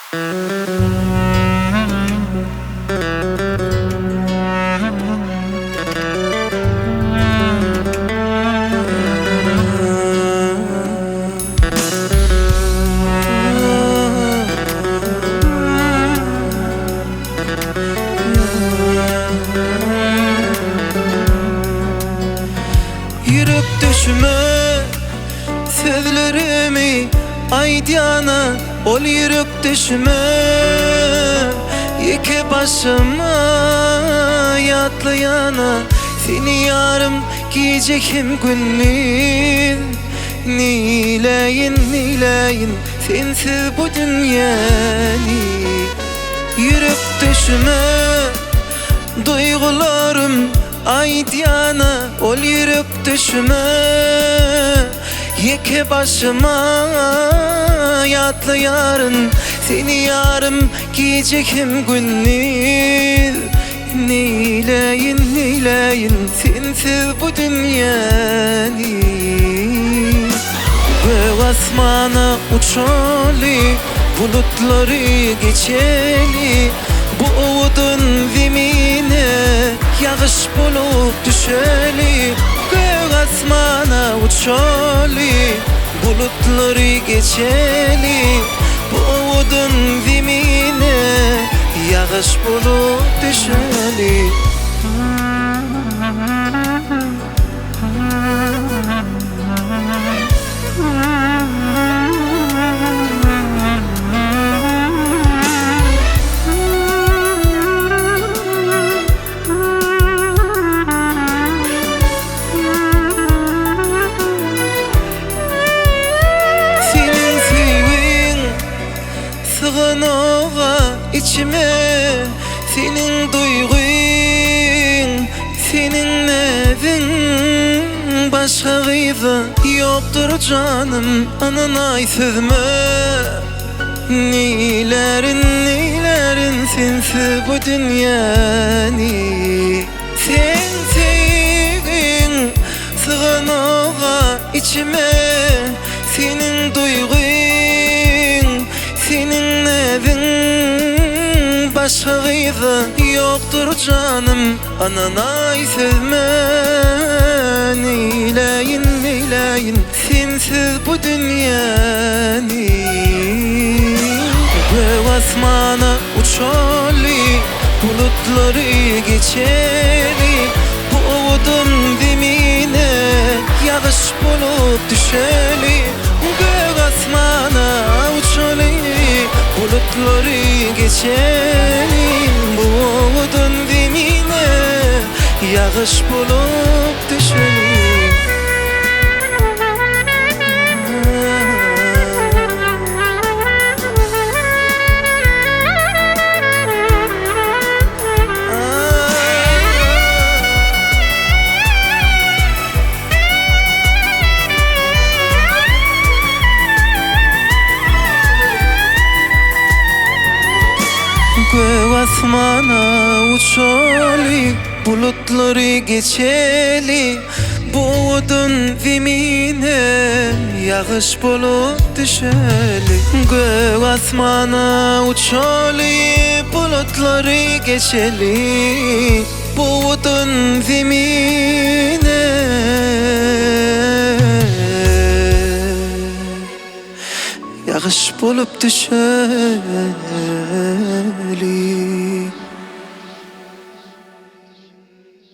Ýürek düşme sözlerimi aýdýana ol ýürek düşme Ýeke başyma ýatlaýana seni ýarym gije hem gündiz Neýläýin neýläýin sensiz bu dünýäni Ýürek düşme duýgularym Aýdýana ol ýürek düşüme Ýeke başyma ýatlaýaryn Seni ýarym gije hem gündiz Neýläýin neýläýin sensiz bu dünýäni Gök asmana uçaly Bulutlary geçeli Bu owadan zemine Ýagyş bolup düşeli Gök asmana uçaly Bulutlary geçeli Bu owadan zemine Ýagyş bolup düşeli. Seniň söýgiň syganoga içime Seniň duýgyň Seniň näziň başga gyza ýokdur janym ynanaý sözüme Neýlärin neýlärin sensiz bu dünýäni Seň söýgiň syganoga içime Seniň duýgyň Seniň näziň başga gyza ýokdur janym Ynanaý sözüme neýläýin neýläýin sensiz bu dünýäni Gök asmana uçaly bulutlary geçeli Bu owadan zemine ýagyş bolup düşeli Gök asmana uçaly, bulutlary geçeli, Bu owadan zemine ýagyş bolup düşeli. Gök asmana uçaly, bulutlary geçeli, Bu owadan zemine ýagyş bolup düşeli. Gök asmana uçaly, bulutlary geçeli. Bu owadan zemine Ýagyş bolup düşeli.